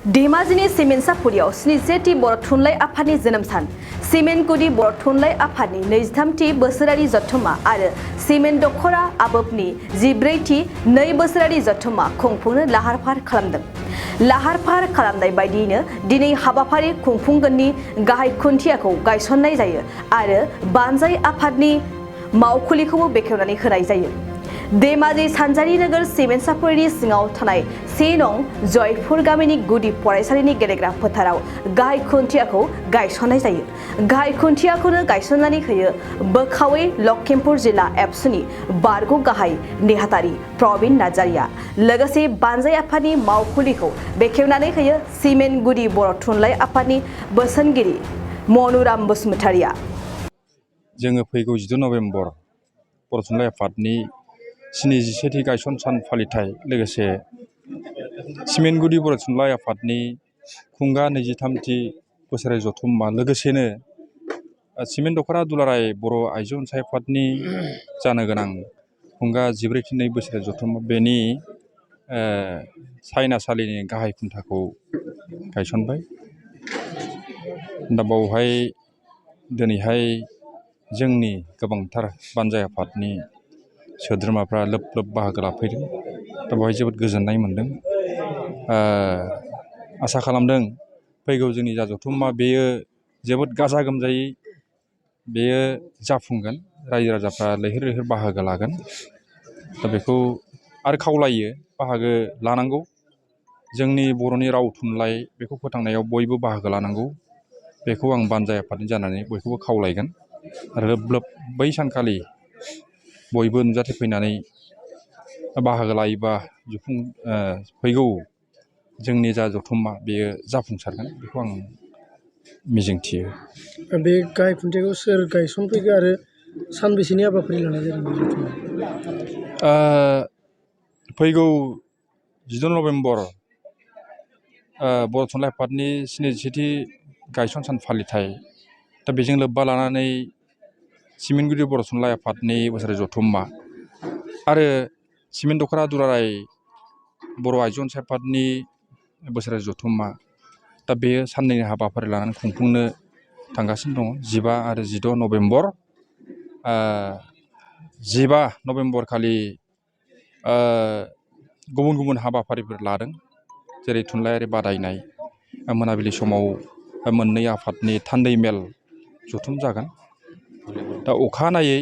धेमाजिनि सिमेन्टसापुरियाव 70थि बर' थुनलाइ आफादनि जोनोम सान सिमेन्टगुदि बर' थुनलाइ आफादनि 23थि बोसोरारि जथुम्मा आरो सिमेन्ट दख'रा आबोबनि 14थि 2 बोसोरारि जथुम्मा खुंफुंनो लाहार फाहार खालामदों। लाहार फाहार खालामनाय बायदियैनो दिनै हाबाफारि खुंफुंगोननि गाहाय खुन्थियाखौ गायसननाय जायो आरो बानजाय आफादनि मावखुलिखौबो बेखेवनानै होनाय जायो। धेमाजि सानजारि नोगोर सिमेन्टसापुरिनि सिङाव थानाय 1 नं जयपुर गामिनि गुदि फरायसालिनि गेलेग्रा फोथाराव गाहाय खुन्थियाखौ गायसननाय जायो। गाहाय खुन्थियाखौनो गायसननानै होयो बोखावै लखिमपुर जिल्ला एबसुनि बारग' गाहाय नेहाथारि प्रबिन नार्जारिया। लोगोसे बानजाय आफादनि मावखुलिखौ बेखेवनानै होयो सिमेन्टगुदि बर' थुनलाइ आफादनि बोसोनगिरि मनुराम बसुमतारिया। जोङो फैगौ 16 नभेम्बर बर' थुनलाइ आफादनि 71थि गायसन सान फालिथाय लोगोसे सिमेन्टगुदि बर' थुनलाइ आफादनि खुंगा 23थि बोसोरारि जथुम्मा लोगोसेनो सिमेन्ट दख'रा दुलाराय बर' आइजो अनसाय आफादनि जानो गोनां खुंगा 14थि 2 बोसोरारि जथुम्मा बेनि सायनासालिनि गाहाय खुन्थाखौ गायसनबाय। दा बावहाय दिनैहाय जोंनि गोबांथार बानजाय आफादनि सोद्रोमाफ्रा लोब लोब बाहागो लाफैदों। दा बेवहाय जोबोद गोजोननाय मोन्दों। आसा खालामदों फैगौ जोंनि जा जथुम्मा बेयो जोबोद गाजा गोमजायै बेयो जाफुंगोन। रायजो राजाफ्रा लैहोर लैहोर बाहागो लागोन। दा बेखौ आरो खावलायो बाहागो लानांगौ। जोंनि बर'नि राव थुनलाइ बेखौ फोथांनायाव बयबो बाहागो लानांगौ। बेखौ आं बानजाय आफादनि जानानै बयखौबो खावलायगोन। आरो लोब लोब बै सानखालि बयबो नुजाथि फैनानै बाहागो लायोबा फैगौ जोंनि जा जथुम्मा बेयो जाफुंसारगोन बेखौ आं मिजिंथियो। बे गाहाय खुन्थियाखौ सोर गायसनफैखो आरो सानबेसेनि हाबाफारि लानाय जादों बे जथुम्मा? फैगौ 16 नभेम्बर बर' थुनलाइ आफादनि 71थि गायसन सान फालिथाय दा बेजों लोब्बा लानानै सिमेन्टगुदि बर' थुनलाइ आफादनि बोसोरारि जथुम्मा आरो सिमेन्ट दख'रा दुलाराय बर' आइजो अनसाय आफादनि बोसोरारि जथुम्मा दा बेयो साननैनि हाबाफारि लानानै खुंफुंनो थांगासिनो दङ। 15 आरो 16 नभेम्बर 15 नभेम्बर खालि गुबुन गुबुन हाबाफारिफोर लादों। जेरै थुनलाइयारि बादायनाय मोनाबिलि समाव मोननै आफादनि थान्दै मेल जथुम जागोन। दा अखानायै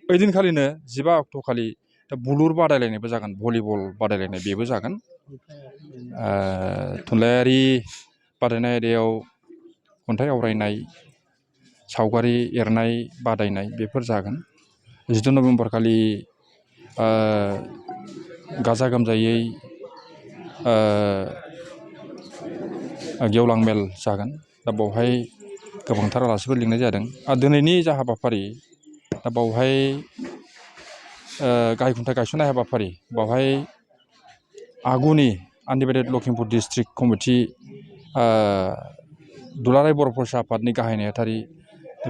ओइदिनखालिनो 15 अक्ट'खालि दा बुलुर बादायलायनायबो जागोन, भलिबल बादायलायनाय बेबो जागोन। थुनलाइयारि बादायनाय आयदायाव खन्थाइ आवरायनाय, सावगारि एरनाय बादायनाय बेफोर जागोन। 16 नभेम्बर खालि गाजा गोमजायै गेवलां मेल जागोन। दा बावहाय गोबांथार आलासिफोर लिंनाय जादों। आरो दिनैनि जा हाबाफारि दा बावहाय गाहाय खुन्था गायसननाय हाबाफारि बावहाय आगुनि आनडिभाइडेड लखिमपुर डिस्ट्रिक्ट कमिटि दुलाराय बर' फरायसा आफादनि गाहाय नेहाथारि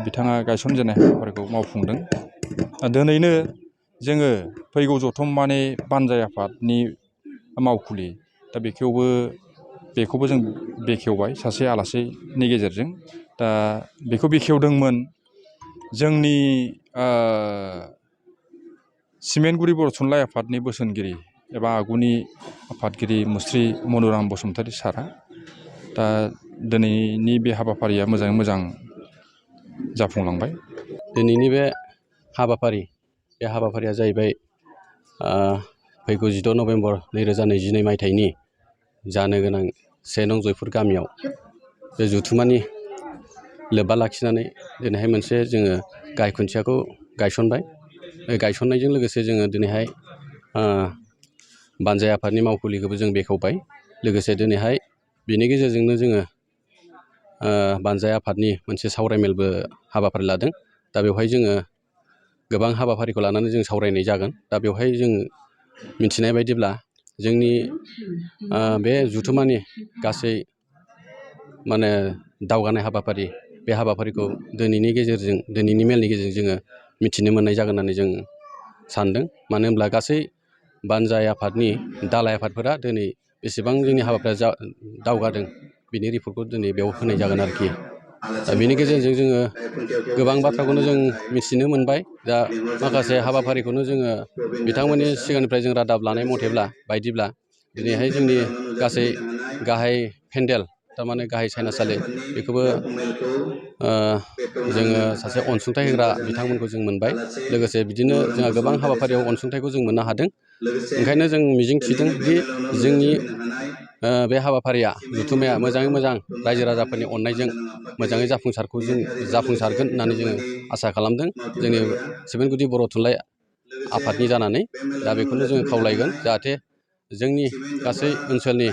बिथाङा गायसनजेननाय हाबाफारिखौ मावफुंदों। दिनैनो जोङो फैगौ जथुम्मानि बानजाय आफादनि मावखुलि दा बेखौबो जों बेखेवबाय सासे आलासिनि गेजेरजों। दा बेखौ बेखेवदोंमोन जोंनि सिमेन्टगुदि बर' थुनलाइ आफादनि बोसोनगिरि एबा आगुनि आफादगिरि मुस्रि मनुराम बसुमतारि सारआ। दा दिनैनि बे हाबाफारिया मोजाङै मोजां जाफुंलांबाय। दिनैनि बे हाबाफारिया जाहैबाय फैगौ 16 नभेम्बर 2022 मायथाइनि जानो गोनां 1 नं जयपुर गामियाव बे जथुम्मानि लोब्बा लाखिनानै दिनैहाय मोनसे जोङो गाहाय खुन्थियाखौ गायसनबाय। बे गायसननायजों लोगोसे जोङो दिनैहाय बानजाय आफादनि मावखुलिखौबो जों बेखेवबाय। लोगोसे दिनैहाय बिनि गेजेरजोंनो जोङो बानजाय आफादनि मोनसे सावरायमेलबो हाबाफारि लादों। दा बेवहाय जोङो गोबां हाबाफारिखौ लानानै जों सावरायनाय जागोन। दा बेवहाय जों मिथिनाय बायदिब्ला जोंनि बे जथुम्मानि गासै दावगानाय हाबाफारि बे हाबाफारिखौ दिनैनि मेलनि गेजेरजों जोङो मिथिनो मोननाय जागोन होननानै जों सानदों। मानो होनब्ला गासै बानजाय आफादनि दालाय आफादफोरा दिनै बेसेबां जोंनि हाबाफ्रा दावगादों बिनि रिपर्टखौ दिनै बेयाव होनाय जागोन आरोखि। दा बेनि गेजेरजों जोङो गोबां बाथ्राखौनो जों मिथिनो मोनबाय। दा माखासे हाबाफारिखौनो जोङो बिथांमोननि सिगांनिफ्राय जों रादाब लानाय बायदिब्ला दिनैहाय जोंनि गासै गाहाय पेन्डेल थारमाने गाहाय सायनासालि बेखौबो जोङो सासे अनसुंथाइ होग्रा बिथांमोनखौ जों मोनबाय। लोगोसे बिदिनो जोंहा गोबां हाबाफारियाव अनसुंथाइखौ जों मोननो हादों। ओंखायनो जों मिजिं थिदों दि जोंनि बे हाबाफारिया जथुम्माया मोजाङै मोजां रायजो राजाफोरनि अननायजों मोजाङै जाफुंसारगोन होननानै जोङो आसा खालामदों जोंनि सिमेन्टगुदि बर' थुनलाइ आफादनि जानानै। दा बेखौनो जोङो खावलायगोन जाहाथे जोंनि गासै ओनसोलनि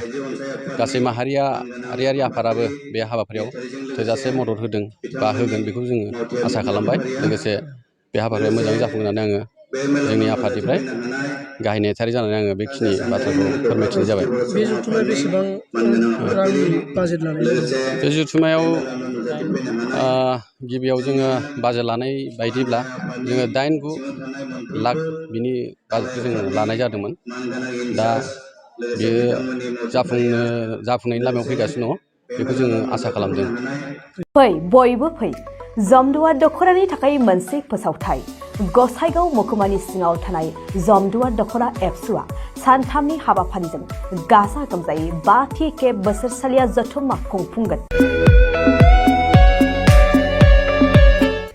गासै माहारियारि आफादाबो बे हाबाफारियाव थोजासे मदद होदों बा होगोन बेखौ जोङो आसा खालामबाय। लोगोसे बे हाबाफारिया मोजाङै जाफुंगोन होननानै आङो जोंनि आफादनिफ्राय गाहाय नेहाथारि जानानै आङो बेखिनि बाथ्राखौ फोरमायथिनाय जाबाय। बे जथुम्माया बेसेबां रांनि बाजेट लानाय जादों? बे जथुम्मायाव गिबियाव जोङो बाजेट लानाय बायदिब्ला जोङो 8-9 लाख बिनि बाजेटखौ जोङो लानाय जादोंमोन। दा बेयो जाफुंनायनि लामायाव फैगासिनो दङ, बेखौ जोङो आसा खालामदों। फै बयबो फै, जमदुवार दख'रानि थाखाय मोनसे फोसावथाय। गसाइगाव महकुमानि सिङाव थानाय जमदुवार दख'रा एबसुआ सानथामनि हाबाफारिजों गाजा गोमजायै 5थि खेब बोसोरसालिया जथुम्मा खुंफुंगोन।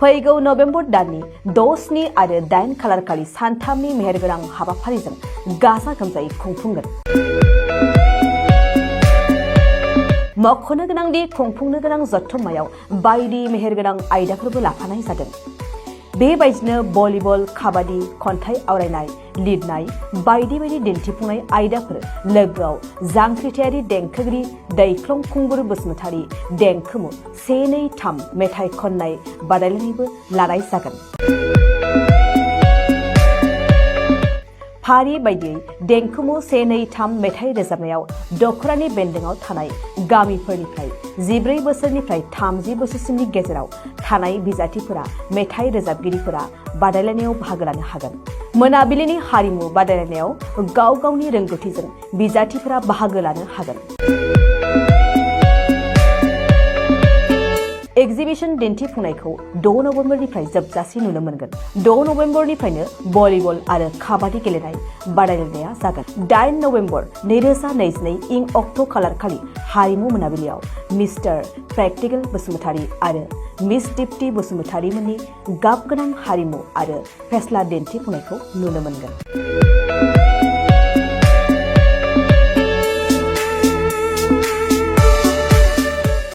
फैगौ नभेम्बर दाननि 6, 7 आरो 8 खालारखालि सानथामनि मेहेरगोनां हाबाफारिजों गाजा गोमजायै खुंफुंगोन। मख'नो गोनांदि खुंफुंनो गोनां जथुम्मायाव बायदि मेहेरगोनां आयदाफोरबो लाफानाय जादों। बेबायदिनो भलिबल, काबादि, खन्थाइ आवरायनाय, लिरनाय बायदि बायदि दिन्थिफुंनाय आयदाफोर, लोगोआव जांख्रिथायारि देंखोगिरि दैख्लं खुंगुर बसुमतारी देंखोमु 1, 2, 3 मेथाइ खननाय बादायलायनायबो लानाय जागोन। फारि बायदियै देंखोमु 1, 2, 3 मेथाइ रोजाबनायाव दख'रानि बेन्दोंआव थानाय गामिफोरनिफ्राय 14 बोसोरनिफ्राय 30 बोसोरसिमनि गेजेराव थानाय बिजाथिफोरा, मेथाइ रोजाबगिरिफोरा बादायलायनायाव बाहागो लानो हागोन। मोनाबिलिनि हारिमु बादायलायनायाव गाव गावनि रोंगौथिजों बिजाथिफोरा बाहागो लानो हागोन। एक्जिबिशन दिन्थिफुंनायखौ 6 नभेम्बरनिफ्राय जोबजासे नुनो मोनगोन। 6 नभेम्बरनिफ्रायनो भलिबल आरो काबादि गेलेनाय बादायलायनाया जागोन। 8 नभेम्बर 2022 इं अक्ट' खालारखालि हारिमु मोनाबिलियाव मिस्टार प्रेक्टिकेल बसुमतारी आरो मिस दीप्ति बसुमतारी मोननि गाबगोनां हारिमु आरो फेस्ला दिन्थिफुंनायखौ नुनो मोनगोन।